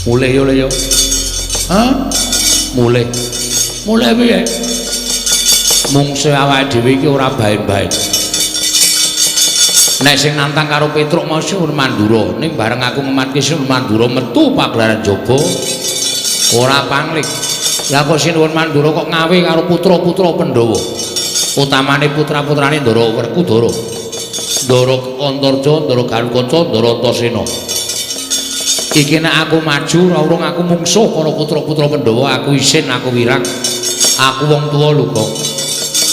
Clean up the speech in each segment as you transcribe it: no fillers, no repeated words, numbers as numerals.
Mulih yo le yo. Hah? Mulih. Mulih piye? Mungsuh awake dhewe iki ora baen-baen. Nek sing nantang karo Petruk mau Sinuwun Mandura, ning bareng aku ngematke Sinuwun Mandura metu pagelaran jaba ora pangling. Lah kok Sinuwun Mandura kok ngawe karo putra-putra Pandhawa. Utamane putra-putrane Ndara Werkudara. Ndara Antarja, Ndara Garukaca, Ndara Antasena. Iki nek aku maju ora urung aku mungsuh para putra-putra Pandhawa, aku isin, aku wirang. Aku wong tuwa lho, Gong.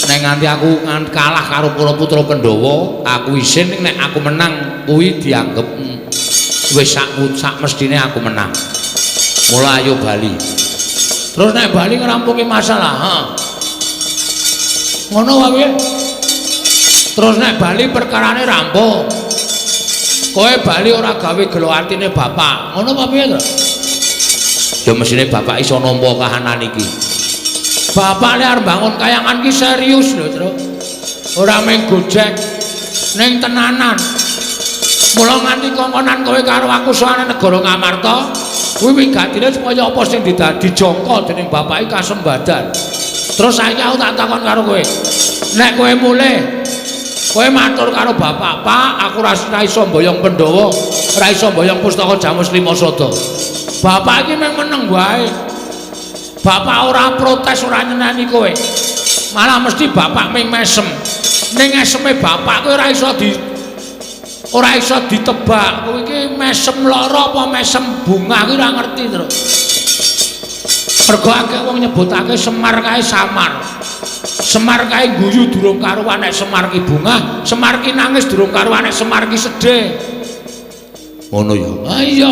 Nek nganti aku kalah karo para putra Pandhawa, aku isin, nek aku menang kuwi dianggep wis sak mestine aku menang. Mula ayo bali. Terus nek bali ngrampungi masalah, ha. Ngono wae piye? Terus nek bali perkarane rampung. Kowe bali ora gawe gelo atine bapak. Ngono apa piye to? Ya mesine bapak iso nampa kahanan iki. Bapak lek arep bangun kayangan ki serius lho, Truk. Ora mung gojek ning tenanan. Mula nganti kongkonan kowe karo aku sowane negara Ngamarta, kuwi wigatine supaya apa sing dijangka dening bapak iki kasembadan. Terus saiki aku tak takon karo kowe. Nek kowe mulih, kowe matur karo bapak, "Pak, aku ora iso mboyong Pandhawa, ora iso mboyong pustaka Jamus Lima Sada." Bapak iki mung meneng wae. Bapak ora protes, ora nyeneni kowe. Malah mesti bapak ming mesem. Ning eseme bapak kowe ora iso ditebak. Kowe iki mesem lara apa mesem bungah kuwi ora ngerti, Truk. Mergo akeh wong nyebutake Semar kae samar. Semar kae guyu durung karuan nek Semar ki bungah, Semar ki nangis durung karuan nek Semar ki sedih. Ngono ya. Ha iya.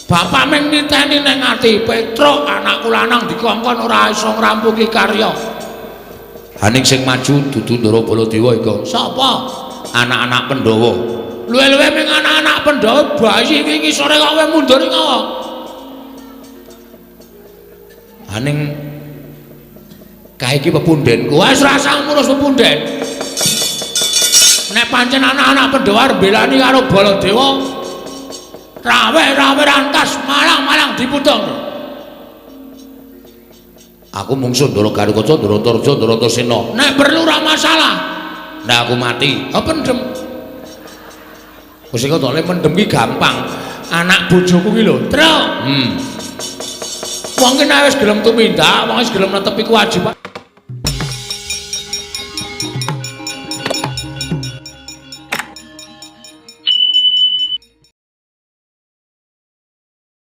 Bapak ming niteni ning ati, Petruk anakku lanang dikongkon ora iso ngrampungi karya. Ha ning sing maju dudu Ndara Baladewa iku. Sapa? Anak-anak Pandhawa. Luwe-luwe ming anak-anak Pandhawa bayi wingi sore kok kowe mundur ngopo? Ha ning kae iki pepundhenku. Wis ora usah ngurus pepunden. Nek pancen anak-anak Pandhawa arep mbelani karo Baladewa, rawe-rawe rantas malang-malang diputung. Aku mungsuh Ndara Garukaca, Ndara Antarja, Ndara Antasena. Nek perlu ora masalah. Nek aku mati, ha pendem. Wis kok le mendem ki gampang. Anak bojoku ki lho, Truk. Wong ki nek wis gelem tumindak, wong wis gelem netepi kewajiban.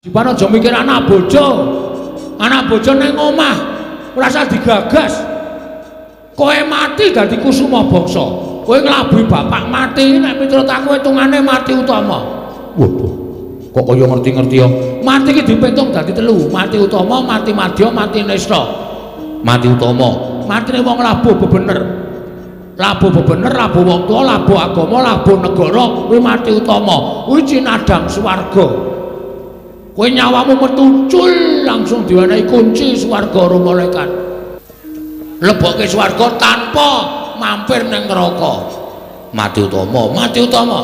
Jipan aja mikir anak bojo. Anak bojo nang omah ora usah digagas. Kowe mati dadi kusuma bangsa. Kowe nglabuhi bapak mati nek miturut aku hitungane mati utama. Waduh. Kok kaya ngerti-ngerti ya. Mati iki dipitung dadi telu, mati utama, mati madya, mati nista. Mati utama, matine wong labuh bebener. Labuh bebener, labuh wong tuwa, labuh agama, labuh negara, kuwi mati utama. Kuwi cinadang swarga. Kowe nyawamu metu cul langsung diwenehi kunci swarga karo malaikat. Lebokke swarga tanpa mampir ning neraka. Mati utama, mati utama.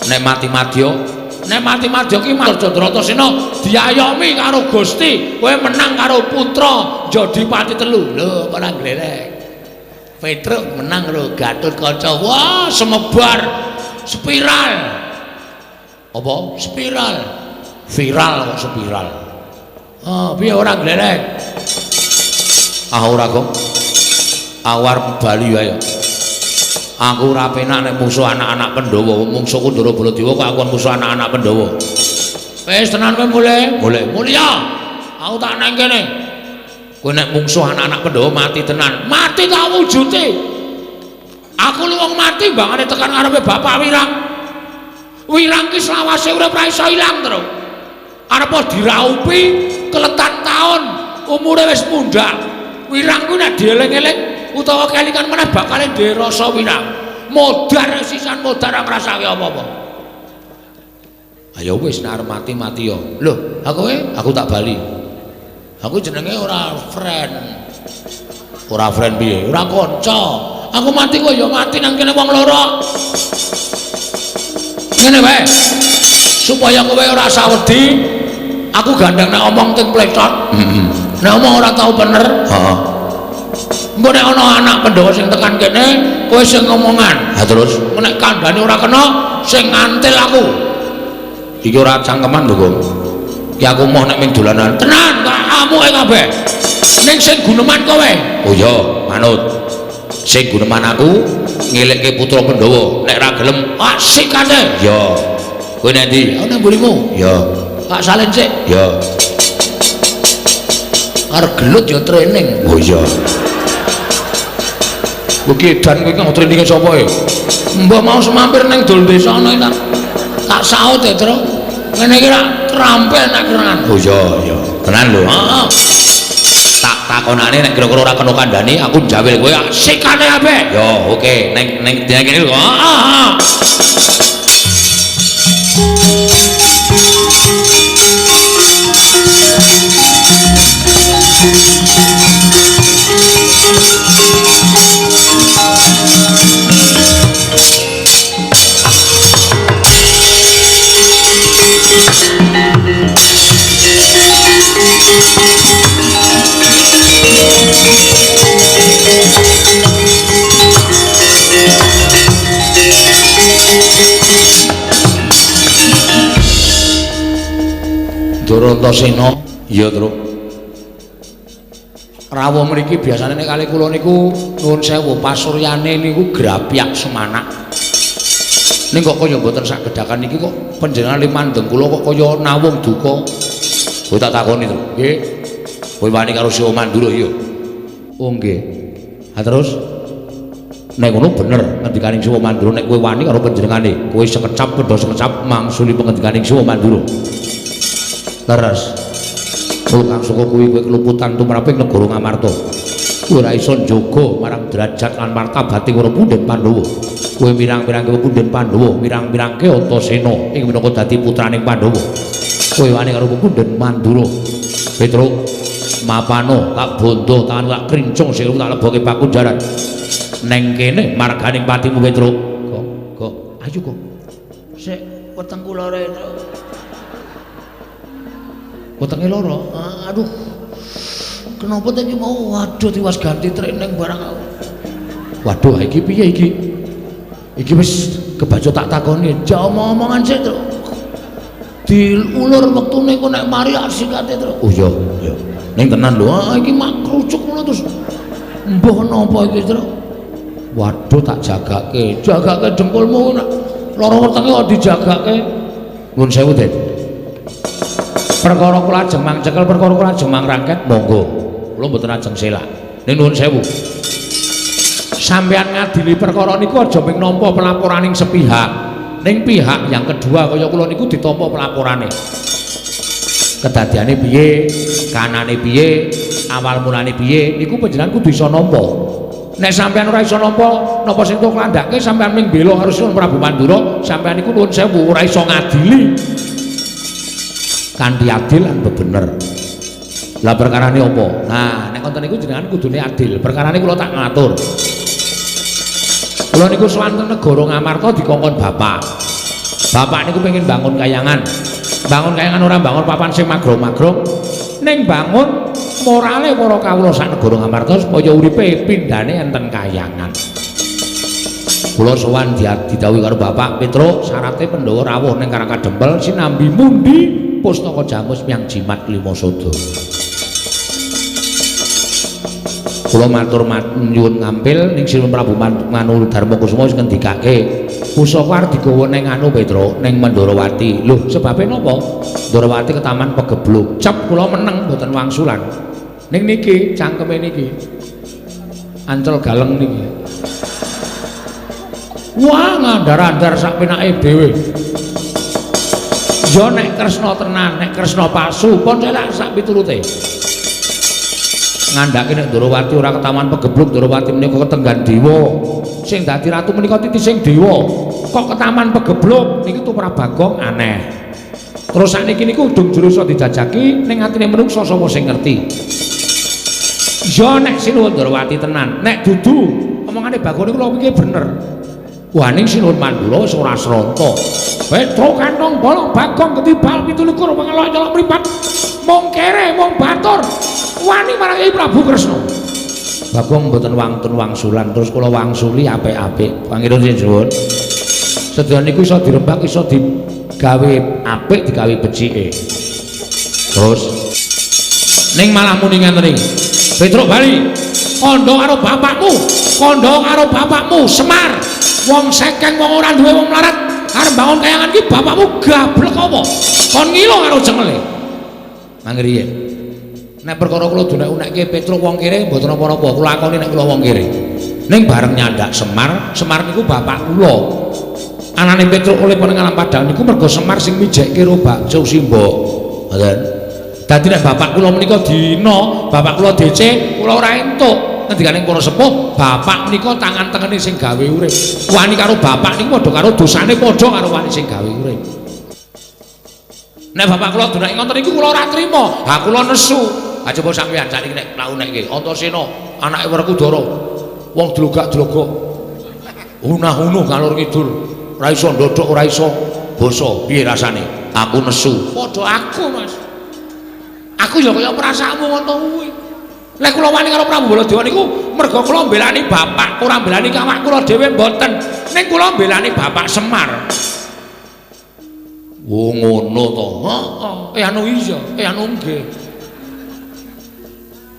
Nek mati madya, nek mati madya ki Arjuna Antasena diayomi karo Gusti, kowe menang karo putra Jodipati telu. Lho, ora glerek. Petruk menang karo Gatotkaca. Wah, semebar spiral. Apa? Spiral. Viral kok spiral. Ah, piye ora glerek? Ah ora kok. Aku arep bali wae. Aku ora penak nek musuh anak-anak Pandhawa. Mungsuhku Ndara Baladewa kok aku musuh anak-anak Pandhawa. Wis tenan kowe mulih. Mulih. Mulya. Aku tak nang kene. Kowe nek mungsuh anak-anak Pandhawa mati tenan. Mati tak wujude. Aku lu wong mati mbangane tekan ngarepe Bapak Wirang. Wirang ki selawase urip ora iso ilang, Truk. Arep diraupi keletan taun umure wis mundhak. Wirang kuwi nek dieling-eling utawa kelingan meneh bakale duwe rasa wirang. Modar sisan modar ora ngrasake apa-apa. Ayo wis nek arep mati-mati ya. Lho, aku aku tak bali. Aku jenenge ora friend. Ora friend piye? Ora kanca. Aku mati kok ya mati nang kene wong loro. Ngene wae. Supaya kowe ora usah wedi, Aku gandeng nek omong ting plecot. Heeh. Nek omong ora tau bener. Heeh. Engko nek ana anak Pandhawa sing tekan kene, kowe sing ngomongan. Ha terus nek kandhane ora kena, sing ngantil aku. Iki ora cangkeman lho, Gong. Ki aku moh nek ming dolanan. Tenan, tak amuke kabeh. Ning sing guneman kowe. Oh iya, manut. Sing guneman aku ngelekke putra Pandhawa. Nek ra gelem, asikane. Iya. Kowe nek ndi? Aku nang mburimu. Iya. Tak salin sik. Iya. Arep gelut ya training. Oh iya. Kowe ki edan kowe ki traininge sapa e? Mbah mau semampir ning dol desa ana tak tak saut e, Tru. Ngene iki rak terampil nek kerengan. Oh iya, iya. Tenan lho. Heeh. Tak takonane nek kira-kira ora kena kandhane aku njawil kowe sikane kabeh. Ya, oke. Ning ning kene lho. Heeh. Durantasena. Iya, Truk. Rawuh mriki biasane nek kali kula niku nuwun sewu pasuryane niku grapyak semanak. Ning kok kaya mboten sak gedhakan niki kok panjenengan limandeng kula kok kaya nawung duka. Kowe tak takoni, Truk. Nggih. Kowe wani karo Siwa Mandura iya. Oh nggih. Ha terus nek ngono bener ngendikaning Siwa Mandura nek kowe wani karo panjenengane, kowe sekecap padha sekecap mangsuli pengendikaning Siwa Mandura. Leres. Kula Kang Suka kuwi kowe keluputan tumraping negara Ngamarta. Kowe ora iso njaga marang derajat lan martabating para punden Pandhawa. Kowe mirang-mirangke punden Pandhawa, mirang-mirangke Antasena ing minangka dadi putraning Pandhawa. Kowe wani karo punden Mandura. Petruk mapano tak bondo tangan tak krincung sikilmu tak leboke pakunjaran. Neng kene marganing patimu Petruk. Kok, kok, ayo kok. Sik wetengku lara, Truk. Wetenge lara. Aduh. Kenapa ta iki mau? Waduh tiwas ganti training barang aku. Waduh, iki piye iki? Iki wis kebaca tak takoni. Ja omong-omongan sik, Truk. Diulur wektune kok nek mari asikate, Truk. Oh iya, iya. Ning tenan lho. Ah iki mak krucuk ngono terus. Mbah napa iki, Truk? Waduh tak jagake. Jagake dengkulmu nek lara wetenge kok dijagake. Nuwun sewu, Den. Perkara kula ajeng mangcekel, perkara kula ajeng mangrangket, monggo. Kula mboten ajeng selak. Ning nuwun sewu. Sampeyan ngadili perkara niku aja mung nampa pelaporaning sepihak. Ning pihak yang kedua kaya kula niku ditampa pelaporane. Kedadiane piye, kanane piye, awal mulane piye, niku panjenengan kudu iso nampa. Nek sampeyan ora iso nampa, napa sing tok klandhake sampeyan ming bela karo Sinuwun Prabu Mandura, sampeyan niku nuwun sewu ora iso ngadili. Kanthi adil lan bebener. Lah perkarane apa? Nah, nek konten niku jenengan kudune adil. Perkarane kula tak ngatur. Kula niku sowan teng negara Ngamarta dikongkon bapak. Bapak niku pengen bangun kayangan. Bangun kayangan ora bangun papan sing magrong-magrong. Ning bangun morale para kawula sak negara Ngamarta supaya uripe pindhane enten kayangan. Kula sowan didhawuhi karo Bapak Petruk, syarate Pandhawa rawuh ning Karang Kadempel sinambi mundi pustaka jamus miang jimat lima sada. Kula matur nyuwun ngampil ning Sinuwun Prabu Manu Darma Kusuma wis ngendikake pusaka arep digawa ning anu Petruk ning Mandrawati. Lho sebabe napa? Mandrawati ketaman pegebluk. Cep kula meneng mboten wangsulan. Ning niki cangkeme niki. Ancel galeng niki. Wah ngandar-andar sak penake dhewe. Ya nek Kresna tenan, nek Kresna palsu, pun celak sak piturute. Ngandhake nek Ndrawati ora ketaman pegebluk, Ndrawati menika ketenggan dewa. Sing dadi ratu menika titising dewa. Kok ketaman pegebluk niki tumrap Bagong aneh. Terus sakniki niku udung jero iso dijajaki ning atine menungsa sapa sing ngerti. Ya nek Sinuwun Ndrawati tenan, nek dudu omongane Bagong niku lho pikir bener. Wah ning Sinuwun Mandura wis ora sranta. Petruk kantong bolong Bagong ketibal 27 pengelok nyolok mripat. Mung kere mung batur wani marang Kyai Prabu Kresna. Bagong mboten wantun wangsulan terus kula wangsuli apik-apik. Pangeran suwun. Sedaya niku iso dirembak iso digawe apik digawe becike. Terus ning malah muni ngenten iki. Petruk bali kandha karo bapakmu, kandha karo bapakmu Semar. Wong sekeng wong ora duwe wong mlarat arep bangun kayangan iki bapakmu gablek apa? Kon ngilo karo jengele. Mangriyen. Nek perkara kula dunek-unekke Petruk wong kere mboten napa-napa, kula lakoni nek kula wong kere. Ning bareng nyandak Semar, Semar niku bapak kula. Anane Petruk oleh nang alam padang niku mergo Semar sing mijekke ro bakso Simbo. Ngoten. Dadi nek bapak kula menika dina, bapak kula DC, kula ora entuk. Ngendikaning para sepuh, bapak menika tangan tengene sing gawe urip. Wani karo bapak niku padha karo dosane padha karo wani sing gawe urip. Nek bapak kula dunake ngoten niku kula ora trima. Ha kula nesu. Ha coba sampeyan sakniki nek launekke Antasena anake Werkudara. Wong dlogak-dlogok. Unah-unuh ngalor ngidul. Ora iso ndodhok, ora iso basa. Piye rasane? Aku nesu. Padha aku, Mas. Aku ya kaya perasaanmu ngono kuwi. Lek kula wani karo Prabu Baladewa niku mergo kula mbelani bapak, ora mbelani kawak kula dhewe mboten. Ning kula mbelani bapak Semar. Oh ngono to. Heeh. Anu iya, anu nggih.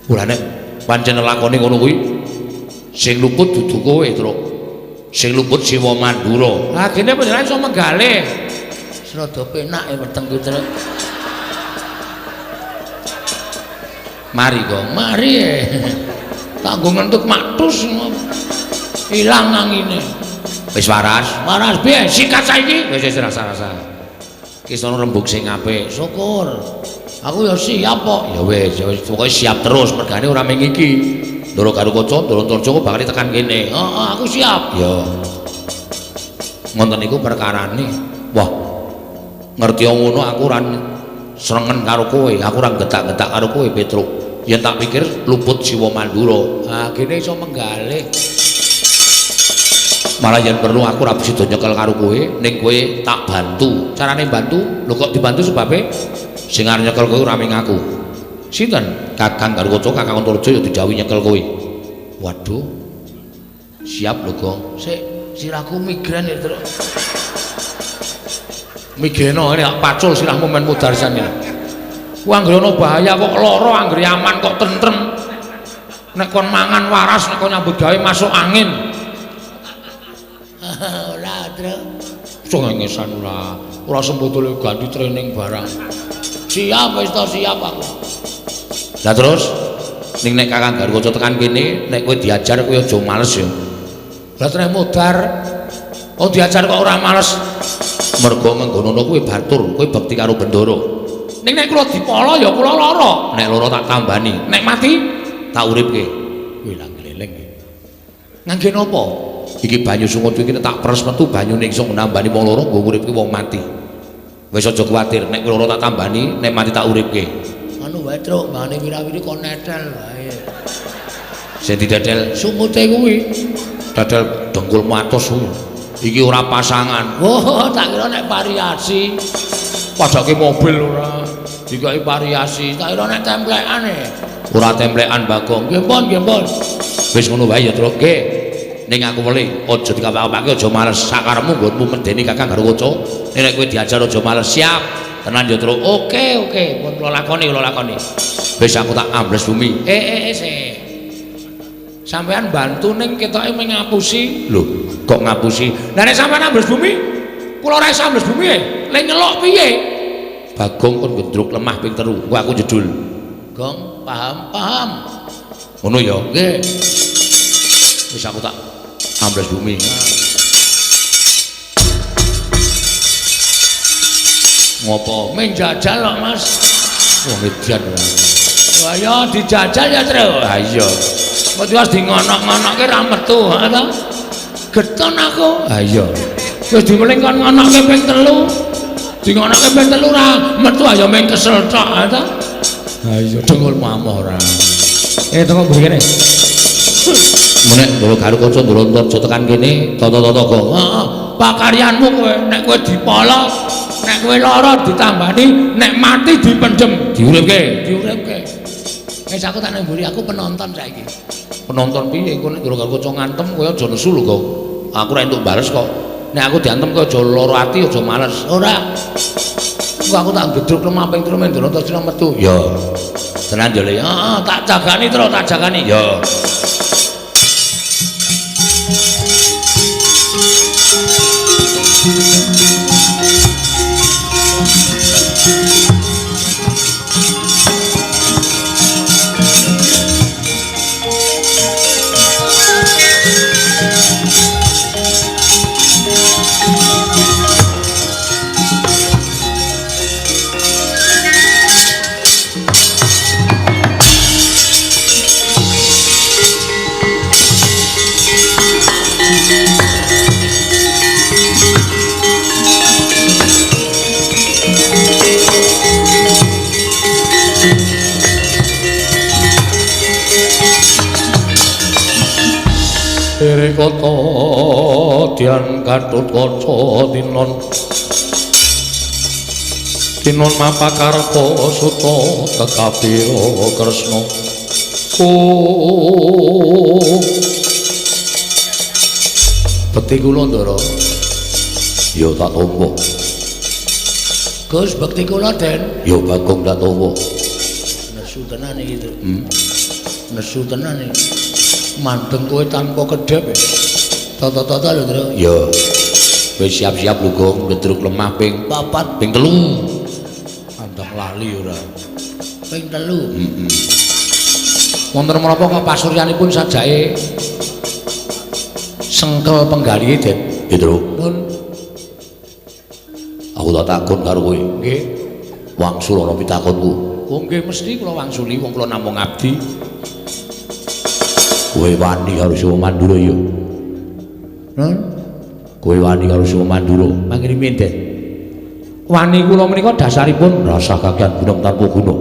Ora nek pancen lakone ngono kuwi sing luput dudu kowe, Truk. Sing luput Siwa Mandura. Lah gene panjenengan iso menggalih. Rada penak e weteng kuwi, Truk. Mari kok, mari. Tak nggo ngentut maktus ilang angine. Wis waras, waras piye? Sikat saiki. Wis wis rasa-rasa. Ki sono rembug sing apik. Syukur. Aku ya siap kok. Ya wis, ya wis pokoke siap terus mergane ora mung iki. Ndoro karo kaca, ndoro Antarja kok bakal tekan kene. Heeh, aku siap. Ya. Ngoten niku perkarane. Wah. Ngerti ngono aku ora srengen karo kowe, aku ora getak-getak karo kowe, Petruk. Yen tak pikir luput Siwa Mandura. Ha gene iso menggalih. Malah yen perlu aku ora bisa nyekel karo kowe, ning kowe tak bantu. Carane bantu? Lho kok dibantu sebabe sing arep nyekel kowe ora mung aku. Sinten? Kakang Garukaca, Kakang Antarja ya dijawuhi nyekel kowe. Waduh. Siap lho, Gong. Sik, sirahku migren ya, Truk. Migreno nek pacul sirahmu men mudarsan iki. Ku anggere ana bahaya kok lara, anggere aman kok tentrem. Nek kon mangan waras, nek kon nyambut gawe masuk angin. Ora, Truk. Cengengesan ora. Ora sembotole ganti training barang. Siap wis to, siap aku. Lah terus ning nek Kakang Garukaca tekan kene, nek kowe diajar kowe aja males ya. Lah treh modar. Oh diajar kok ora males. Mergo menggonono kuwi batur, kowe bekti karo Bendara. Ning nek kula dipala ya kula lara. Nek lara tak tambani, nek mati tak uripke. Kuwi lah gleleng iki. Ngangge napa? Iki banyu sungut iki tak peres metu banyune iso nambani wong lara nggo nguripke wong mati. Wis aja kuwatir, nek lara tak tambani, nek mati tak uripke. Anu wae, Truk, mbane wirawiri kon netel wae. Sing didedel sungute kuwi. Dedel dengkulmu atos kuwi. Iki ora pasangan. Oh, tak kira nek variasi. Padake mobil ora. Dikai variasi. Tak kira nek templekan e. Ora templekan, Bagong. Nggih pun, nggih pun. Wis ngono wae ya, Truk. Nggih. Ning aku welih, aja dikawak-awake, aja males. Sakarepmu nggonmu medeni Kakang Garukaca. Nek kowe diajar aja males. Siap. Tenan ya, Truk. Oke, oke. Pun kula lakoni, kula lakoni. Wis aku tak ambles bumi. Sik. Sampeyan bantu ning ketoke mung ngapusi. Lho, kok ngapusi? Lah nek sampeyan ambles bumi, kula ora iso ambles bumi e. Le nyelok piye? Bagong kon gendruk lemah ping 3. Engko aku jedul. Gong, paham, paham. Ngono ya? Nggih. Wis aku tak ambles bumi. Ngopo? Men jajal kok, Mas. Wong edan ora. Wah ya dijajal ya, Truk. Ha iya. Kok tiwas di ngonok-ngonokke ra metu, ha ta? Geton aku. Ha iya. Wis dimeling kon ngonokke ping 3. Di ngonokke ping 3 ra metu ayo meng kesel tok, ha ta? Ha iya dengkulmu amoh ora. Tengok mburi kene. Nek ndoro Garukaca ndoro Antarja tekan kene tata-tata go. Heeh, pakaryanmu kowe nek kowe dipala, nek kowe lara ditambani, nek mati dipendhem, diuripke, diuripke. Wis aku tak nang mburi, aku penonton saiki. Penonton piye engko nek ndoro Garukaca ngantem kowe aja nesu lho, Gong. Aku ora entuk bales kok. Nek aku diantem kowe aja lara ati, aja males. Ora. Engko aku tak gedruk lemah ping 3 Ndoro Antarja metu. Ya. Tenan yo Le. Heeh, tak jagani terus, tak jagani. Ya. Kata dian Gatotkaca tinon tinon mapakarta suta kekabira Kresna. Oh, bekti kula Ndara. Ya tak tampa. Gus, bekti kula Den. Ya Bagong tak tampa. Nesu tenan iki, Tru. Nesu tenan iki. Mandeng kowe tanpa kedhep. Tata-tata lho, Tru. Ya. Wis siap-siap lho, Gong, gedruk lemah ping 4, ping 3. Andang lali ora. Ping 3. Heeh. Wonten menapa kok pasuryanipun sajake sengkel penggalihe, Den? Nggih, Tru. Nun. Aku tak takon karo kowe. Nggih. Wangsul ana pitakonku. Oh nggih, mesti kula wangsuli wong kula namung abdi. Kowe wani karo Siwa Mandura ya? Nun? Kowe wani karo Siwa Mandura? Mangkene Den. Wani kula menika dasaripun rasa kakean gunung tanpa guna.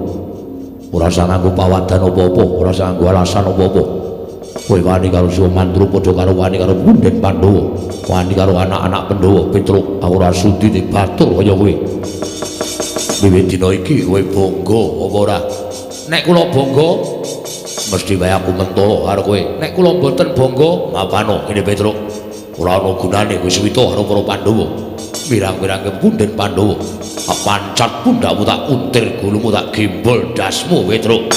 Ora usah nganggo pawadan apa-apa, ora usah nganggo alasan apa-apa. Kowe wani karo Siwa Mandura padha karo wani karo Punden Pandhawa, wani karo anak-anak Pandhawa Petruk, aku ora sudi dibatur kaya kowe. Wiwit dina iki kowe bangga apa ora? Nek kula bangga mesti wae aku mentolo karo kowe. Nek kula mboten bangga, mapano ngene Petruk. Ora ana gunane kowe suwita karo para Pandhawa. Pirang-pirangke Punden Pandhawa. Tak pancat pundhakmu tak untir gulumu tak gembol dasmu Petruk.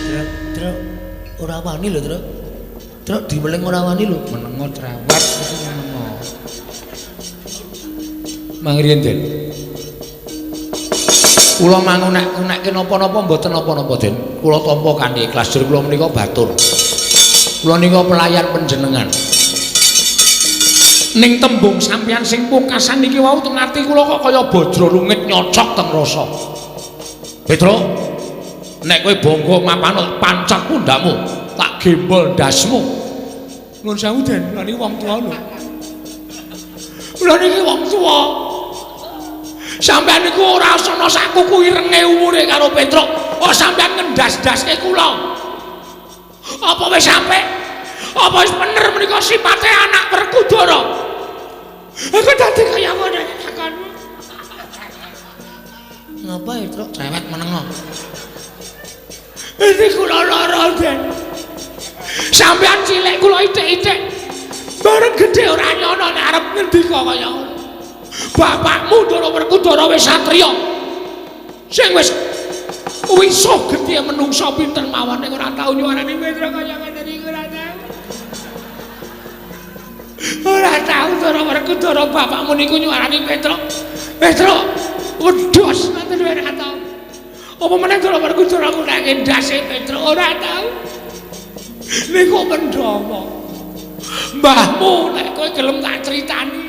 Truk, Truk, ora wani lho, Truk. Truk diweling ora wani lho. Menengo cerewet iki menengo. Mangriyen, Den. Kula mangunek-unekke napa-napa mboten napa-napa, Den. Kula tampa kanthi ikhlas jur kula menika batur. Kula nika pelayan panjenengan. Ning tembung sampeyan sing pungkasan niki wau teng ati kula kok kaya bajra lungit nyocok teng rasa. Petruk, nek kowe bangga mapano pancat pundhakmu, tak gembol ndasmu. Nuwun sewu, Den, kula niki wong tuwa lho. Kula niki wong tuwa. Sampeyan niku ora ana sakuku irenge umure karo Petruk. Oh, sampeyan ngendas-ndaske kula. Apa wis sampe? Apa wis bener menika sipate anak Werkudara? Aku dadi kaya ngono takonmu. Ngapa ya, Truk? Cerewet menengo. Ini kula lara, Den. Sampeyan cilik kula ithik-ithik. Bareng gedhe ora nyono nek arep ngendika kaya ngono. Bapakmu Ndara Werkudara wis satriya. Sing wis wisuh gedhe menungsa pinten mawon ning ora tau nyuwarani Petruk kaya ngene niku ora tau. Ora tau Ndara Werkudara bapakmu niku nyuwarani Petruk. Petruk wedhus ngoten ora tau. Apa meneh Ndara Werkudara ku nek ndase Petruk ora tau. Niku Pandhawa. Mbahmu nek kowe gelem tak critani.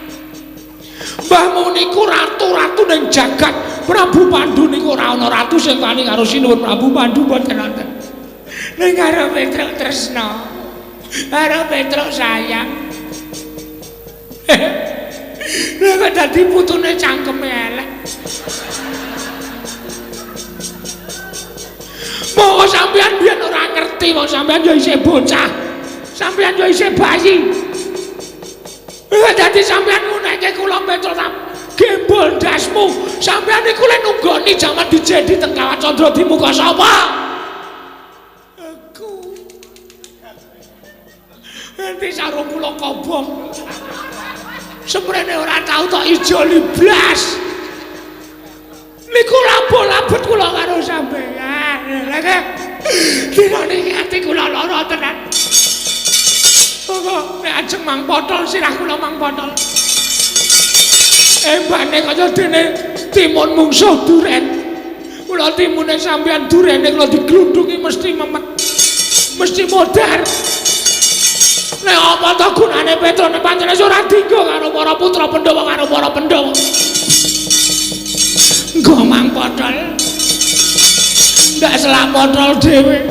Mbahmu niku ratu-ratu ning jagat. Prabu Pandu niku ora ana ratu sing wani karo Sinuwun Prabu Pandu mboten wonten. Ning karo Petruk tresna. Karo Petruk sayang. Lah kok dadi putune cangkeme elek. Monggo sampean biyen ora ngerti, wong sampean yo isih bocah. Sampean yo isih bayi. Lah dadi sampean ngunekke kula Petro tak gembol ndasmu. Sampean niku le nunggoni jaman dijedi teng Kawah Candra di muka sapa? Aku. Enti sarung kula kobong. Semrene ora tau tok ijoli blas. Niku labot-labot kula karo sampean. Lha dina niki ati kula lara tenan. Monggo nek ajeng mang potol sirah kula mang potol. Embane kaya dene timun mungsuh duren. Kula timune sampean durene kula diglundungi mesti memet. Mesti modar. Nek apa to gunane Petro nek pancen ora dinggo karo para putra Pandhawa karo para Pandhawa. Nggo mang potol. Ndak selak potol dhewe.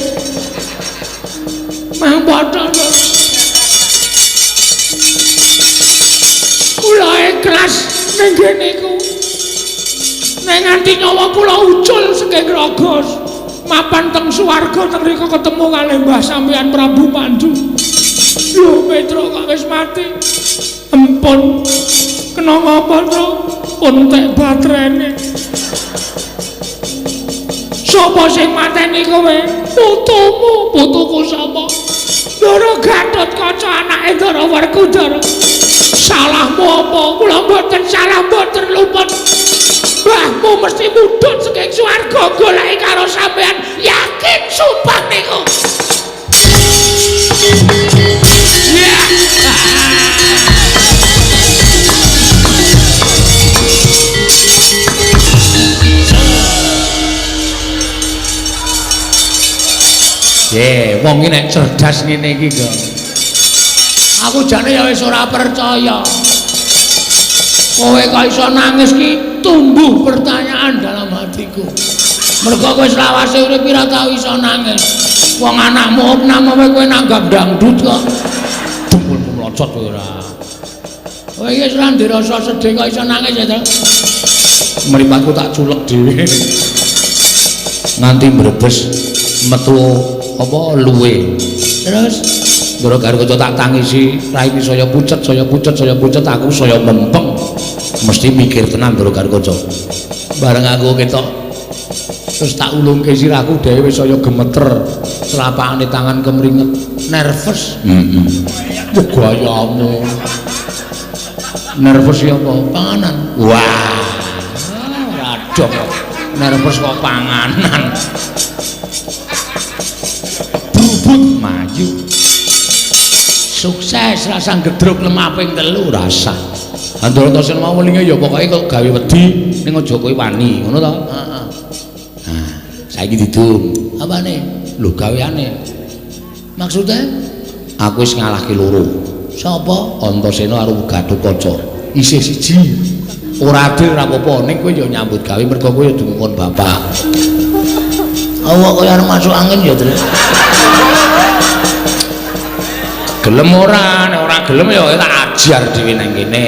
Mang potol. Kula ikhlas ning ngene iku. Nek nganti nyawa kula ucul saking raga mapan teng swarga teng rika ketemu kalih Mbah sampeyan Prabu Pandu. Lho Petro kok wis mati. Empun. Kena ngapa to? Entek baterene. Sopo sing mateni kowe? Putumu, putuku sapa? Ndara Gatotkaca anake Ndara Werkudara. Salahmu apa? Kula mboten salah, mboten luput. Mbahmu mesti mudhun saking swarga goleki karo sampean. Yakin sumpah niku. Ye, wong iki nek cerdas ngene iki kok. Aku jane ya wis ora percaya. Kowe kok iso nangis ki tumbuh pertanyaan dalam hatiku. Mergo kowe selawase urip ora tau iso nangis. Wong anakmu opname kowe nanggap dangdut kok. Dengkulmu mlocot kowe ora. Kowe iki wis ora ndirasa sedih kok iso nangis ya to. Mripatku tak culek dhewe. Nganti mbrebes metu apa luwe. Terus ndoro karo kanca tak tangisi, raine saya pucet, saya pucet, saya pucet, aku saya mempeng. Mesti mikir tenan ndoro karo kanca. Bareng aku ketok terus tak ulungke sirahku dhewe wis saya gemeter, selapakane tangan kemringet, nervous. Heeh. Wah gayamu. Nervous ya apa? Panganan. Wah. Ora dong. Nervous kok panganan. Brubut maju. Sukses rasa gedruk lemah ping 3 rasa. Antarata mau welinge ya pokoke kok gawe wedi ning aja kowe wani, ngono to? Heeh. Nah, saiki didum. Apane? Lho gaweane. Maksude? Aku wis ngalahke loro. Sapa? Antasena karo Gatotkaca. Isih siji. Ora adil ora apa-apa, ning kowe ya nyambut gawe mergo kowe ya dingkon bapak. Awak kaya arep masuk angin ya, Tru. Gelem ora, nek ora gelem ya tak ajar dhewe nang kene.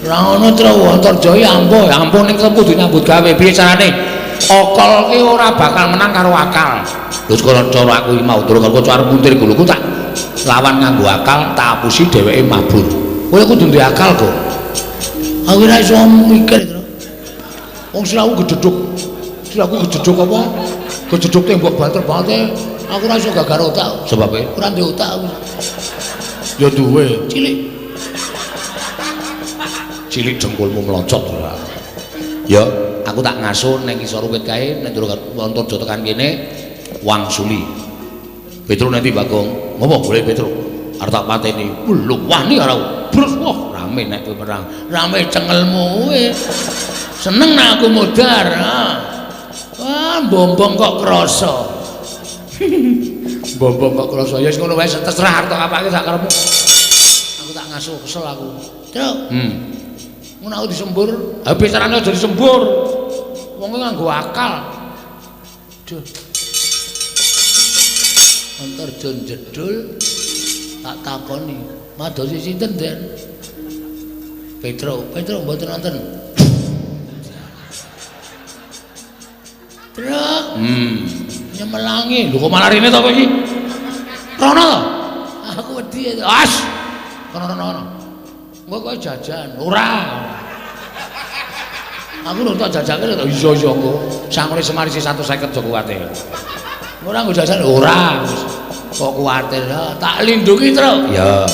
Ora ngono, Tru, Antarjaya ampuh, ampuh ning kudu nyambut gawe. Piye carane? Akal ki ora bakal menang karo akal. Lho sekolah cara aku iki mau Tru, karo arep muntir guluku tak lawan nganggo akal, tak apusi dheweke mabur. Kowe kudu duwe akal kok. Aku ora iso mikir, Tru. Wong sirahku gedhedhuk. Sirahku gedhedhuk apa? Gedhedhuk tembok banter banget. Aku ora iso gagar otak. Sebabe ora ndek otak aku. Ya duwe, cilik. Cilik dengkulmu mlocot ora. Ya, aku tak ngasuh ning ngisor wit kae nek durung Antarja tekan kene wangsuli. Petro nanti Bagong. Ngopo boleh Petro? Arep tak pateni. Lho wani ora. Brus wah rame nek kowe perang. Rame cengelmu kowe. Seneng nek aku modar. Wah, bombong kok krasa. Bombong kok krasa. Ya wis ngono wae terserah arep tak apake sak karepmu. Aku tak ngasuh kesel aku. Truk. Ngono aku disembur. Ha piye carane aja disembur. Wong kuwi nganggo akal. Duh. Antarja jedul tak takoni, madosi sinten, Den? Petro, Petro mboten nonton. Truk. Nyemelangi. Lho kok malah rene to kowe iki? Rono to? Aku wedi. As. Kono rono rono. Engko kowe jajan. Ora. Aku lho tak jajake lho. Iya iya engko. Sangune Semar isih 150 aja kuwatir. Ora nggo jajan. Ora. Kok kuwatir? Tak lindungi, Truk. Ya.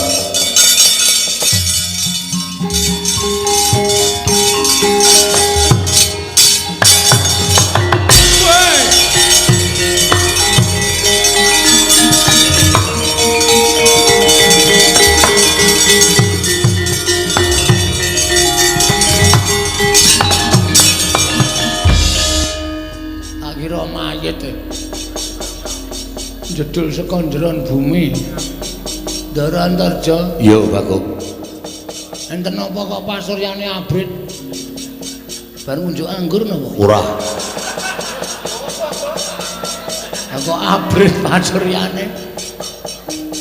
Jedul saka njeron bumi. Ndara Antarja. Iya, Bagong. Enten napa kok pasuryane abrit? Bar ngunjuk anggur napa? Ora. Lah kok abrit pasuryane?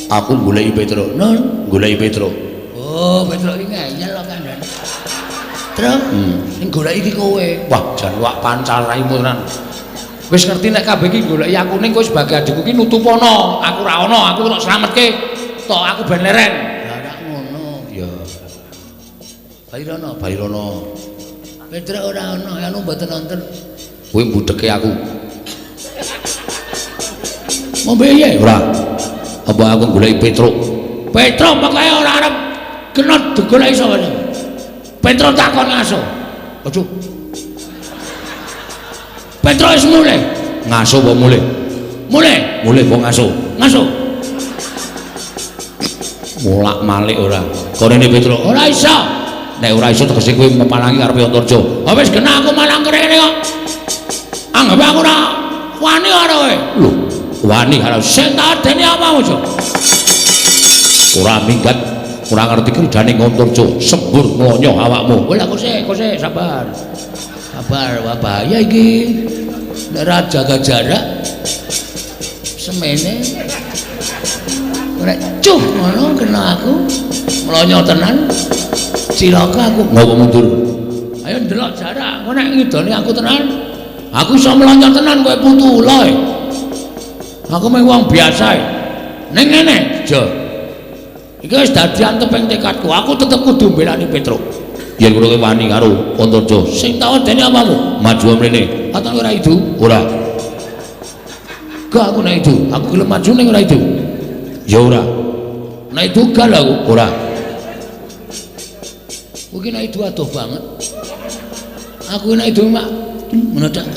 Aku goleki Petro. Nun, goleki Petro. Oh, Petro iki ngeyel kok kandhane. Truk, sing goleki iki kowe. Wah, jan wak pancal raimu tenan. Wis ngerti nek kabeh iki goleki aku ning kowe sebagai adikku iki nutupono. Aku ora ana, aku tok slametke. Tok aku ben leren. Lah ora ngono. Ya. Bairono, Bairono. Petro ora ana, anu mboten nonton. Kowe mbudheke aku. Ngombe piye? Ora. Apa aku goleki Petro? Petro pokoke ora arep kena digoleki sapa. Petro takon ngaso. Aduh. Petro wis mulih. Ngaso apa mulih? Mulih. Mulih apa ngaso? Ngaso. Molak-malik ora. Korene Petro ora iso. Nek ora iso tegese kowe mepalangi karepe Antarja. Ha wis kena aku malang kene kok. Anggap aku ora wani karo kowe. Lho, wani karo sing tak dene apa aja. Ora minggat, ora ngerti kridane Antarja, sembur mlonyo awakmu. Kowe lha kose, sabar. Sabar, wah bahaya iki. Nek ora jaga jarak semene ora cuh ngono kena aku mlonyo tenan. Cilaka aku. Ngopo mundur? Ayo ndelok jarak, engko nek ngidoni aku tenan, aku iso mlonyo tenan kowe putu ula. Aku mung wong biasa. Ning ngene, Jo. Iki wis dadi anteping tekadku. Aku tetep kudu mbelani Petro. Yen kowe wani karo Antarja, sing tak wedeni apamu? Maju mrene. Katon ora idu? Ora. Gak aku nek idu, aku gelem maju ning ora idu. Ya ora. Nek idu gal aku. Ora. Kuwi nek idu adoh banget. Aku nek idu mak ngono tok.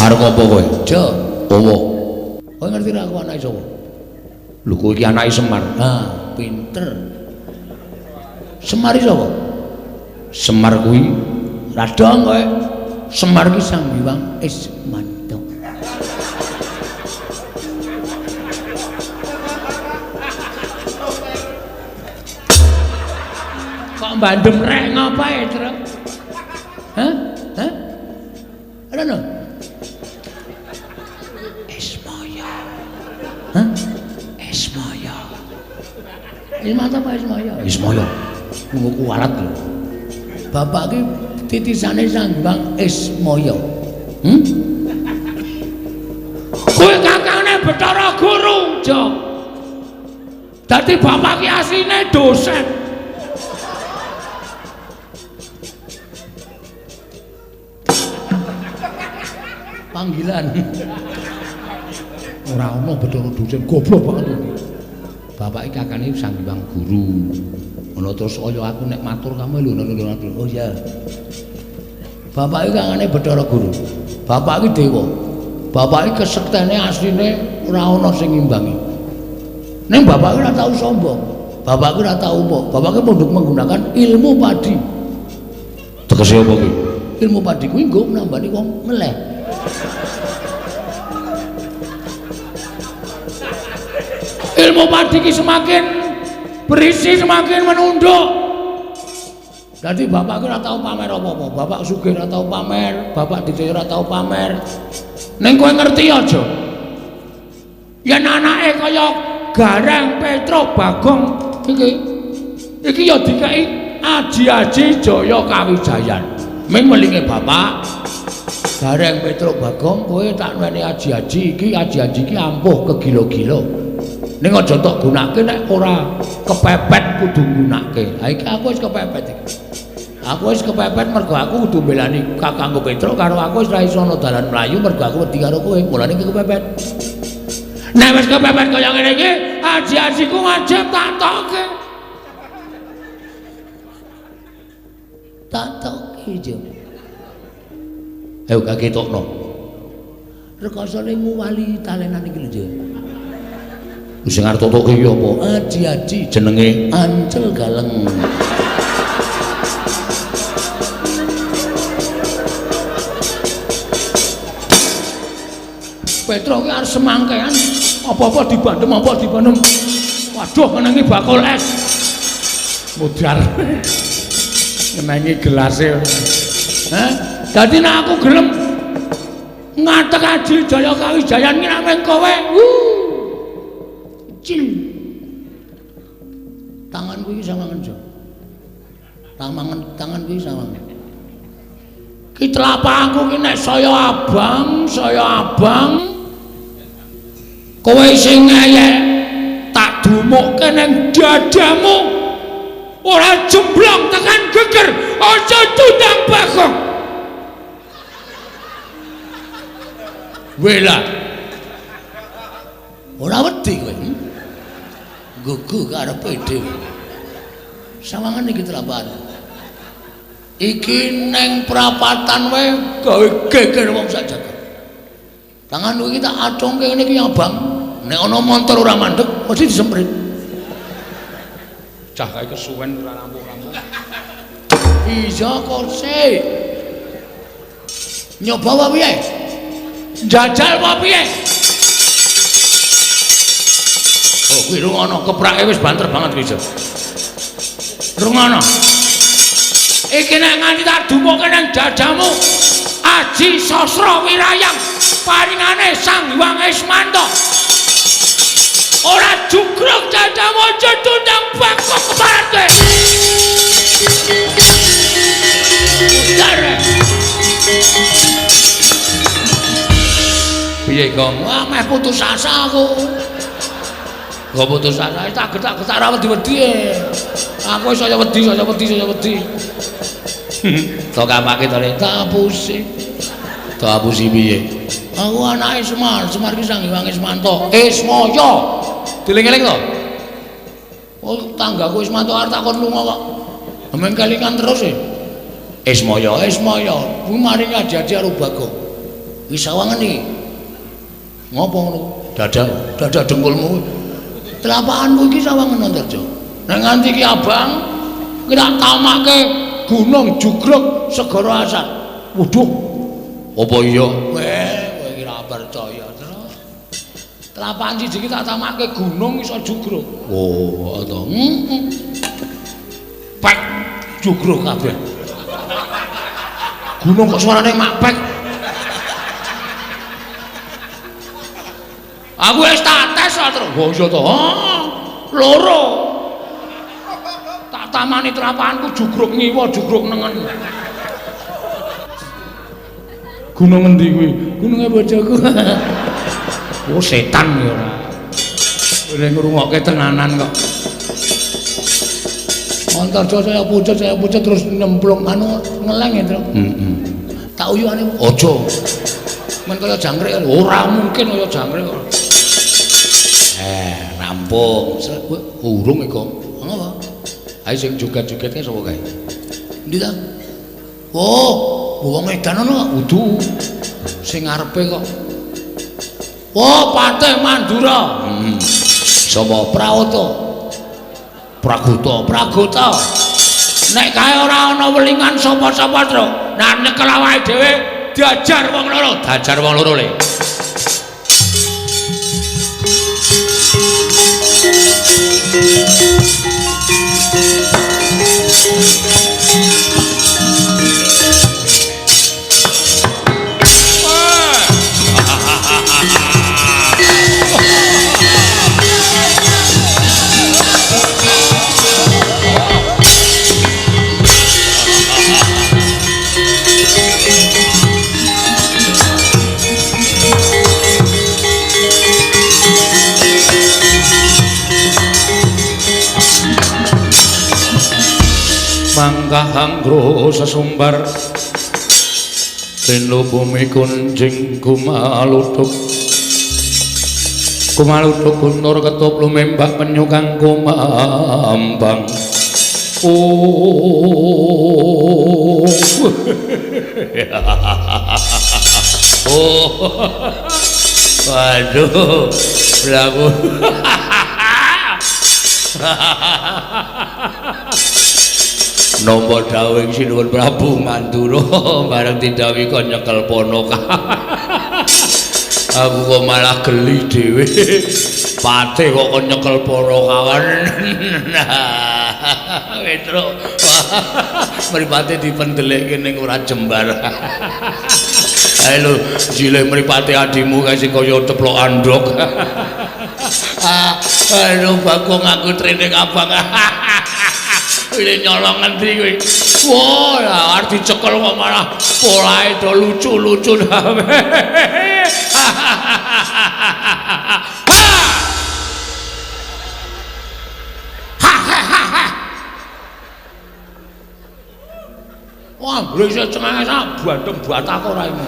Arep apa kowe? Jo. Owo. Kowe ngerti ra aku anake sapa? Lho kowe iki anake Semar. Ah, pinter. Semar iki sapa? Semar kuwi radong kowe. Semar ki Sang Hyang Ismanto. Kok bandem rek ngapae, Truk? Hah? Hah? Ora no. Ismaya. Hah? Ismaya. Ismanto apa Ismaya? Ismaya. Nggo kuwalat lho. Bapak ki titisane Sang Hyang Ismaya. Kowe kakane Bathara Guru, Jo. Dadi bapak ki asline dosen. Panggilan. Ora ana Bathara dosen, goblok banget kowe. Bapak iki kakane Sang Hyang Guru. Ngono terus kaya aku nek matur kamu lho ngono. Oh iya. Bapak iki kakane Bathara Guru. Bapak iki dewa. Bapak iki kesektene asline ora ana sing ngimbangi. Ning bapak iki ora tau sombong. Bapak iki ora tau umuk. Bapak iki munduk menggunakan ilmu padi. Tegese apa kuwi? Ilmu padi kuwi nggo nambani wong ngeleh. Ilmu padi ki semakin berisi semakin menunduk. Dadi bapak ki ora tau pamer apa-apa. Bapak sugih ora tau pamer, bapak dijaya ora tau pamer. Ning kowe ngerti aja. Yen anake kaya Gareng Petro Bagong iki Iki ya dikeki aji-aji Jaya Kawijayan. Ming melinge bapak Gareng Petruk Bagong kowe tak weni aji-aji iki, aji-aji iki ampuh kegila-gila. Ning aja tok gunake nek ora kepepet kudu nggunakake. Ha iki aku wis kepepet iki. Aku wis kepepet mergo aku kudu mbelani kakangku Petruk karo aku wis ra iso ana dalan mlayu mergo aku wedi karo kowe. Mulane iki kepepet. Nek wis kepepet kaya ngene iki, aji-ajiku wajib tak tokke. Tak tokke jo. Ayo kaketokno. Rekasane nguwali talenan iki lho, Jo. Sing arep totoke iki apa? Aji-aji jenenge Ancel Galeng. Petruk ki arep semangkean apa-apa dibandem, apa dibandem. Waduh, ngenengi bakul es. Mudar. Ngenengi gelase. Hah? Dadi nek aku gelem ngatek Aji Jaya Kawijayan ki namung kowe. Cil. Tanganku iki sawangen, Jo. Tanganku iki sawangen. Ki telapakku ki nek saya abang, saya abang. Kowe sing ngeyek tak dumukke ning dadamu. Ora jemblong tekan geger, aja tundang Bagong. Wela. Ora wedi kowe. Gugu karepe dhewe. Sawangan iki telapan. Iki neng prapatan wae gawe geger wong sak jagat. Tanganku iki tak acungke ngene iki abang. Nek ana montor ora mandeg mesti disemprit. Cah kae kesuwen ora rampung-rampung. Iya kok sik. Nyoba wae piye? Njajal wae piye? Oh, kuwi rungono keprake wis banter banget kuwi, Jo. Rungono. Iki nek nganti tak dumuke nang dadamu, Aji Sasra Wirayang paringane Sang Hyang Ismanto. Ora jugruk dadamu aja tundang Bagong keparat kowe. Ujar. Piye, Gong? Wah, meh putus asa aku. Gak putus asa, tak getak-getak ra wedi-wedi. Aku wis saya wedi, saya wedi, saya wedi. Tok kapake to, tak apusi. Tak apusi piye? Aku anake Semar, Semar ki Sang Hyang Ismanto. Ismaya. Dieling-eling to. Oh, tanggaku Ismanto arep takon lunga kok. Meng kelingan terus e. Ismaya, Ismaya, kuwi maringi aji-aji karo Bagong. Wis sawangen iki. Ngopo ngono? Dada, dada dengkulmu. Telapakanku iki sawangen Antarja. Nek nganti ki abang, ki tak tamake gunung jugruk segara asat. Waduh. Apa iya? Weh, kowe iki ora percaya terus. Telapakan siji iki tak tamake gunung iso jugruk. Oh, to. Heeh. Pek jugruk kabeh. Gunung kok suarane mak pek. Aku wis tak tes terus. Oh iya to. Loro. Tak tamani telapakanku jugruk ngiwa, jugruk nengen. Gunung endi kuwi? Gununge bojoku. Oh setan ya ora. Ora ngrungokke tenanan kok. Antarja saya pucet terus nyemplung anu ngeleng ya, Truk. Heeh. Tak uyuhane aja. Men kaya jangkrik ora mungkin kaya jangkrik kok. Rampung. Urung iku. Ngopo? Ayo sing joget-joget kae sapa kae? Endi ta? Oh, wong edan ana kudu sing ngarepe kok. Oh, Patih Mandura. Heeh. Sapa? Prawata. Pragota, Pragota. Nek kae ora ana welingan sapa-sapa, Truk. Nek nyekel awake dhewe diajar wong loro, diajar wong loro le. Mangkah anggro sesumbar rinu bumi kunjing kumaluduk kumaluduk guntur ketup lumembak penyu kang kumambang. Oh. Oh. Waduh, lagu. Nampa dawuhing Sinuwun Prabu Mandura bareng didhawuhi kon nyekel ponoka. Aku kok malah geli dhewe. Patih kok kon nyekel ponokawan. Petro. Mripate dipendelekke ning ora jembar. Ayo lho, jilih mripate adimu kae sing kaya ceplok andhok. Aduh, Bagong aku trene abang. Wile nyolong ngendi kowe? Wah, lah arep dicekel kok malah polahe do lucu-lucu. Wah, blese cengenges bandem batak ora iki.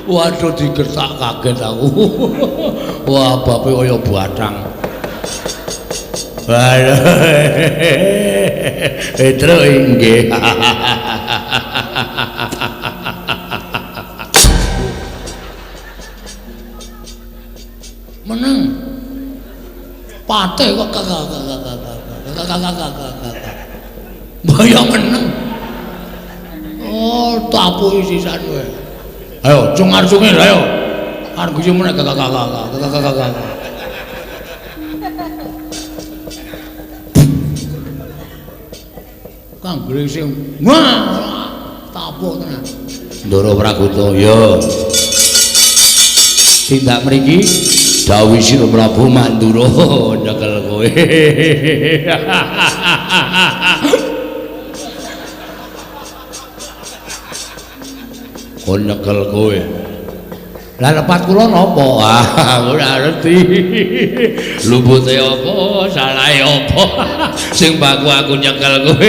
Waduh, digertak kaget aku. Wah, bape kaya batang. Waduh. Petro inggih. Meneng. Patih kok kakak. Mbaya meneng. Oh, tapuki sisan kowe. Ayo, cungar-cungir ayo. Arep guyu meneh kakak. Kang gresing. Wah, tapuk tenan. Ndara Pragoto, ya. Tindak mriki dawuh Sira Prabu Mandura nyekel kowe. Kon nyekel kowe. Lah lepat kula napa? Ah, ora ngerti. Lupute apa, salahe apa? Sing baku aku nyekel kowe.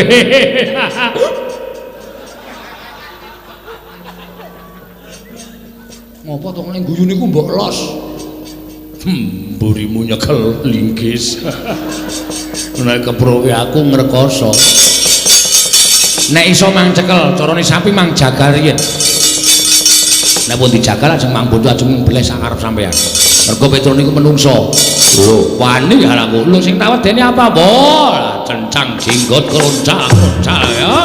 Ngopo to ning guyu niku mbok los? Mburimu nyekel linggis. Nek keproke aku ngrekoso. Nek iso mang cekel, carane sapi mang jagal riyen. Nek pun dijagal ajeng mang bondo ajeng mbleh sak arep sampean. Mergo Petro niku menungso. Lho, wani aku. Lho sing tak wedeni apa, Bo? Cencang jenggot kroncak-kroncak ya.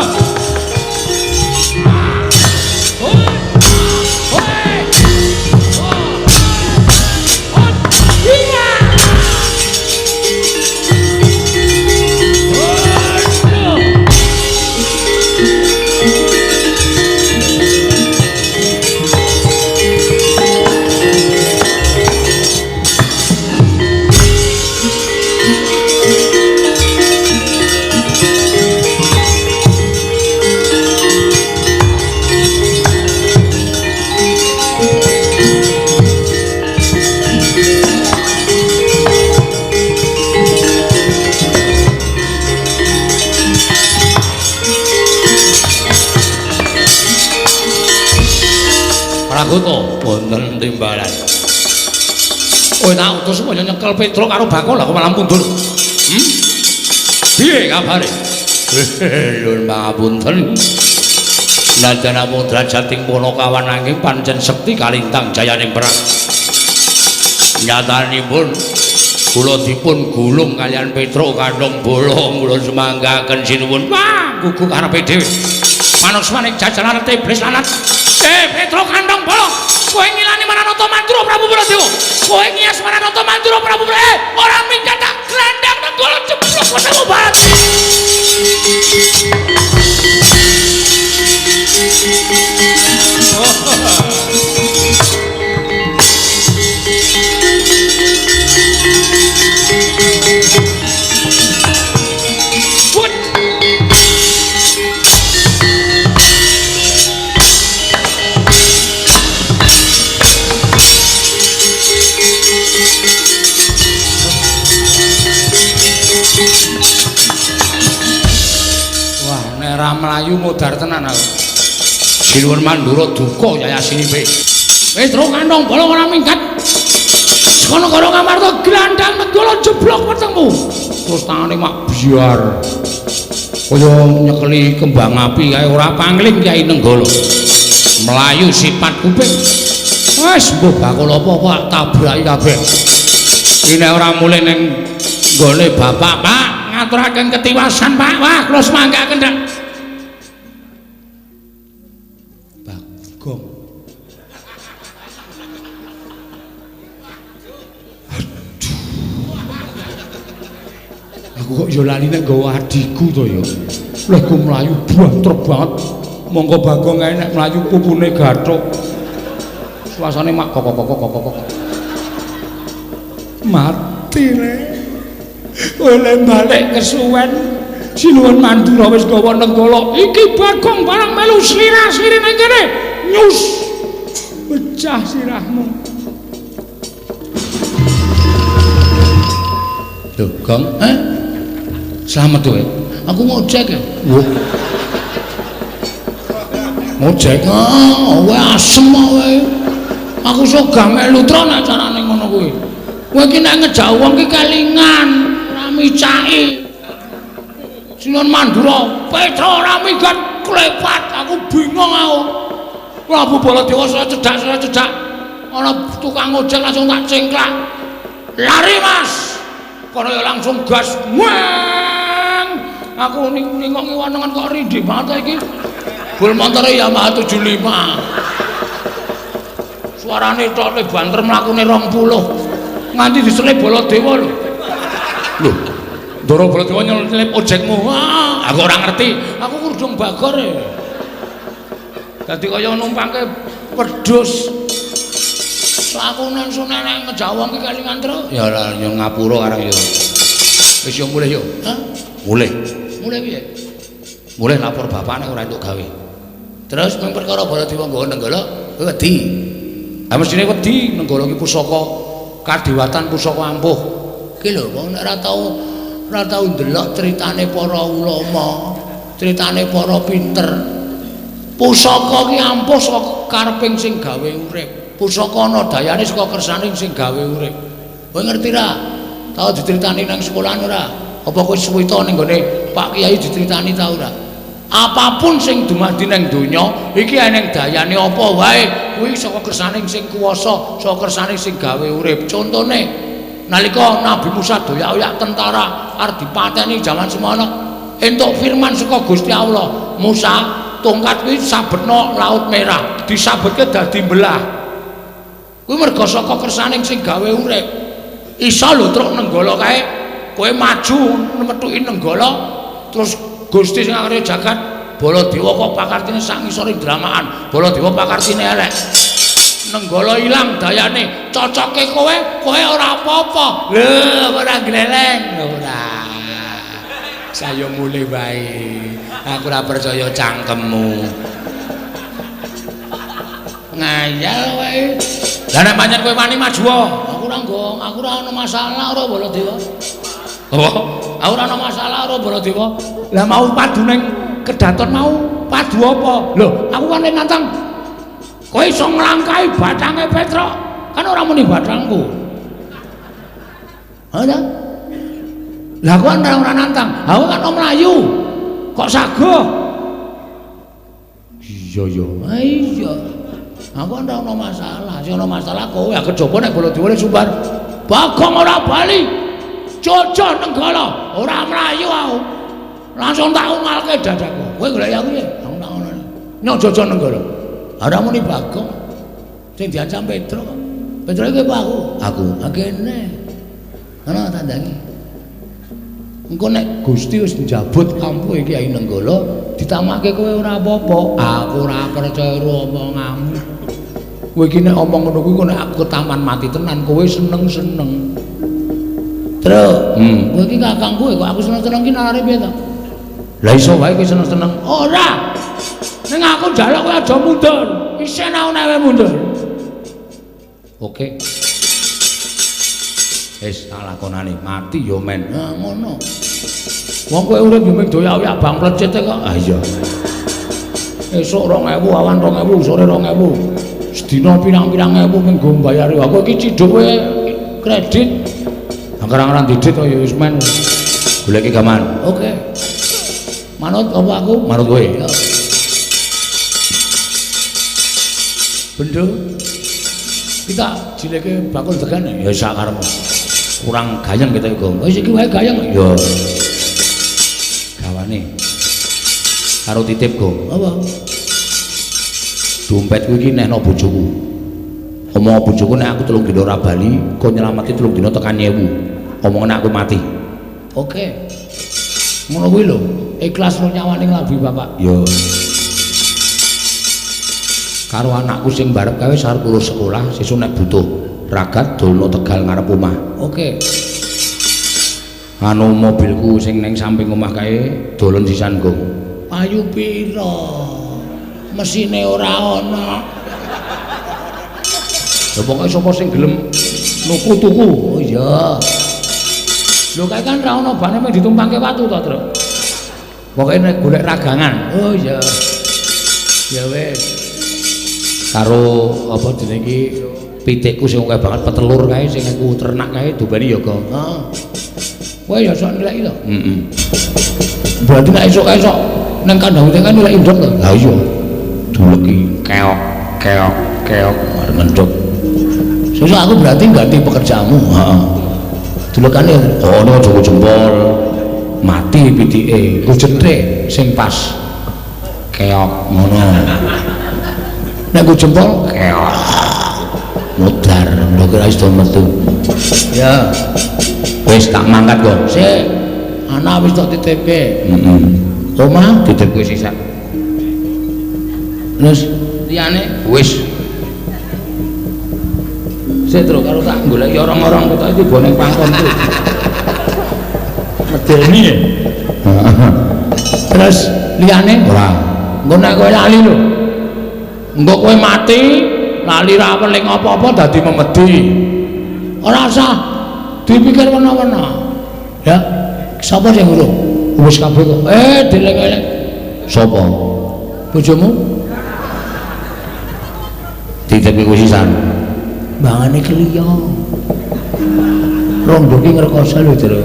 Pragoto wonten timbalan. Kowe tak utus kaya nyekel Petro karo Bakul lah kok malah mundur. Piye kabare? Nyuwun pangapunten. Najan namung drajating Punakawan nanging pancen sekti kalintang jayaning perang. Nyatanipun kula dipun gulung kaliyan Petro kandhong bolong kula sumanggaken sinuwun. Wah, gugu karepe dhewe. Manusmaning jajaran iblis lanat. Petro kandhong bolong, kowe ngilani Maranata Mandura Prabu Baladewa. Kowe ngias Maranata Mandura Prabu Baladewa. Ora minggat tak grandang nenggala jeblok kosamu barat. Nek ora mlayu modar tenan aku. Sinuwun Mandura duka yayasinipe. Petruk kantong bolong ora minggat. Saka negara Ngamarta glandang Nenggala jeblok wetengmu. Terus tangane mak biar. Kaya nyekeli kembang api kae ora pangling Kyai Nenggala. Mlayu sipat kuping. Wis mbuh bakul apa kok tabraki kabeh. Iki nek ora mulih ning nggone bapak, Pak, ngaturaken ketiwasan, Pak. Wah, kula semangkaken, Dak. Bagong. Aduh. Aku kok yo lali nek nggawa adhiku to ya. Lah ku mlayu banter banget. Monggo Bagong kae nek mlayu pupune gathuk. Suasane mak kok kok kok kok kok. Mati re. Kowe balik kesuwen. Sinuwun Mandura wis gawa Nenggala. Iki Bagong barang melu slira-sliri ning kene. Nyus. Pecah sirahmu. Lho, Gong, eh? Slamet kowe. Aku ngojek ya. Lho. Ngojek? Ah, kowe asem kowe. Aku sok gak melu tron acarane ngono kuwi. Kowe iki nek ngejak wong ki kelingan, ora micaki. Sinuwun Mandura, Petra ora minggat klepat, aku bingung aku. Prabu Baladewa saya cedak. Ana tukang ojek langsung tak cengklak. Lari, Mas. Kono ya langsung gas. Weng. Aku ningok ngiwanengan kok rindhik banget iki. Bul montore Yamaha 75. Suarane tok le banter mlakune 20. Nganti diselip Baladewa lho. Lho, Ndara Baladewa nyelip ojekmu. Wah, aku ora ngerti. Aku kurdung bagor e. Dadi kaya numpangke wedhus. Aku nensune nek ngejak wong ki kelingan truk. Ya ora ya ngapura karang ya. Wis yo mulih yo. Hah? Mulih. Mulih piye? Mulih lapor bapakne ora entuk gawe. Terus mung perkara Baladewa nggawa Nenggala, kowe wedi. Ha mestine wedi Nenggala ki pusaka kadewatan, pusaka ampuh. Ki lho wong nek ora tau ndelok critane para ulama, critane para pinter. Pusaka ki ampuh saka kareping sing gawe urip. Pusaka ana dayane saka kersane sing gawe urip. Kowe ngerti ra? Tau diceritani nang sekolahan ora? Apa kowe suwita ning gone Pak Kiai diceritani ta ora? Apapun sing dumadi nang donya iki eneng dayane apa wae kuwi saka kersane sing kuwasa, saka kersane sing gawe urip. Contone nalika Nabi Musa doyak-oyak tentara arep dipateni jaman semono, entuk firman saka Gusti Allah, Musa, tongkat kuwi sabetno Laut Merah, disabetke dadi belah. Kuwi merga saka kersane sing gawe urip. Iso lho truk Nenggala kae, kowe maju metuki Nenggala terus Gusti sing akhire jagat Baladewa kok pakartine sak ngisore dramaan, Baladewa pakartine elek. Nenggala ilang dayane, cocoke kowe, kowe ora apa-apa. Lho, ora gleleng, ora. Saya mulih wae. Aku ora percaya cangkemmu. Ngayal wae. Lah nek pancen kowe wani maju, aku ora nggong, aku ora ana masalah ora Baladewa. Apa? Aku ora ana masalah ora Baladewa. Lah mau padu ning kedaton mau padu apa? Lho, aku kan nantang. Kowe iso nglangkahi bathange Petruk. Kan ora muni bathangku. Ha ta? Lah aku kan ora nantang. Aku kan mlayu. Kok sagoh? Iya ya. Ha iya. Aku ora ana masalah. Sing ana masalah kowe. Kejaba nek Baladewa sumbar. Bagong ora bali. Jojo Nenggala ora mlayu aku. Langsung tak ungalke dadaku. Kowe golek aku piye? Aku tak ngono. Nyok Jojo Nenggala. Ora muni Bagong. Sing diancam Petruk. Petruk iki apa aku? Aku. Kene. Ana tandangi. Engko nek Gusti wis njabut ampuhe Kyai Nenggala, ditamake kowe ora apa-apa. Aku ora percaya karo omonganmu. Kowe iki nek omong ngono kuwi nek aku ketaman mati tenan, kowe seneng-seneng. Truk, kowe iki kakangku kok aku seneng-seneng ki nalare piye to? Lah iso wae kowe seneng-seneng. Ora. Ning aku njaluk kowe aja mundur. Isin aku nek kowe mundur. Oke. Wis tak lakonane mati ya men. Nah ngono. Wong kowe urip yo mung doyak-oyak bang plecit kok. Ah iya. Esuk 2000, awan 2000, sore 2000. Sedina pirang-pirang ewu mung nggo mbayari. Aku iki ciduk kowe kredit. Angger-anggeran didit kok ya wis men. Goleki gaman. Oke. Manut apa aku? Manut kowe. Bendo. Kita jileke bakul degan ya sak karepmu. Kurang gayeng kita iku. Wis iki wae gayeng. Ya. Gawane. Karo titip go. Apa? Dompetku iki nehno bojoku. Omong bojoku nek aku 3 dina ora bali, kok nyelameti 3 dina tekan 1000. Omongane aku mati. Oke. Ngono kuwi lho, ikhlas lo nyawane nglabuhi bapak. Ya. Karo anakku sing barep kae wis arep lulus sekolah, sesuk nek butuh ragat dolno Tegal ngarep omah. Oke. Anu mobilku sing ning samping omah kae dolen sisan, Gong. Payu pira? Mesine ora ana. Lha pokoke sapa sing gelem nuku tuku. Oh iya. Lho kae kan ra ana bane mung ditumpangke watu to, Truk. Pokoke nek golek ragangan. Oh iya. Ya wis. Karo apa jenenge iki pitikku sing akeh banget petelur kae sing aku ternak kae dobani ya, Gong. Heeh. Kowe ya sok nilai to? Heeh. Berarti nek esuk-esuk ning kandang utang kan nilai indok to? Lah iya. Duleki keok keok keok arep ngendhok. Sesuk aku berarti ganti pekerjaanmu. Heeh. Dulekane ono aja jempol. Mati pitike, ku jethik sing pas. Keok ngono. Nek ku jempol keok. Mudar, ndok ora iso metu. Ya. Wis tak mangkat kok. Sik. Anak wis tak titipke. Heeh. Omah titipke sisa. Terus liyane wis. Sik tro karo tak goleki orang-orang kok iki boneng pangkonku. Medeni. Terus liyane ora. Engko nek kowe lali lho. Engko kowe mati, lali ra weling apa-apa dadi memedi. Ora usah dipikir wena-wena. Ya. Sapa sing urung? Wis kabeh kok. Dileng-eleng. Sapa? Bojomu? Titipke kuwi sisan. Bangane kliya. Rondo ki ngrekoso lho, Tru.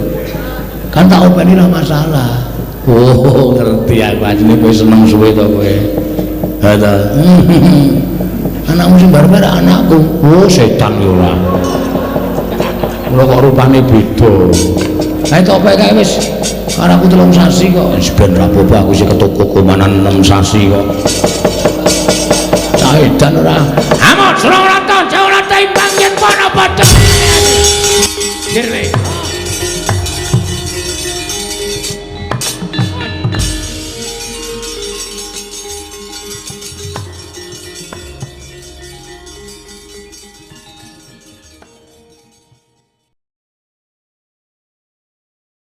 Kan tak openi ra masalah. Oh, ngerti aku asline kowe seneng suwe to kowe. Ha ta. Anakmu sing barep ora anakku. Oh, setan ya ora. Mula kok rupane beda. Kae tope kae wis karo aku 3 sasi kok. Wis ben ra apa-apa aku sing ketoko komanan 6 sasi kok. Cah edan ora. Amot, Sura.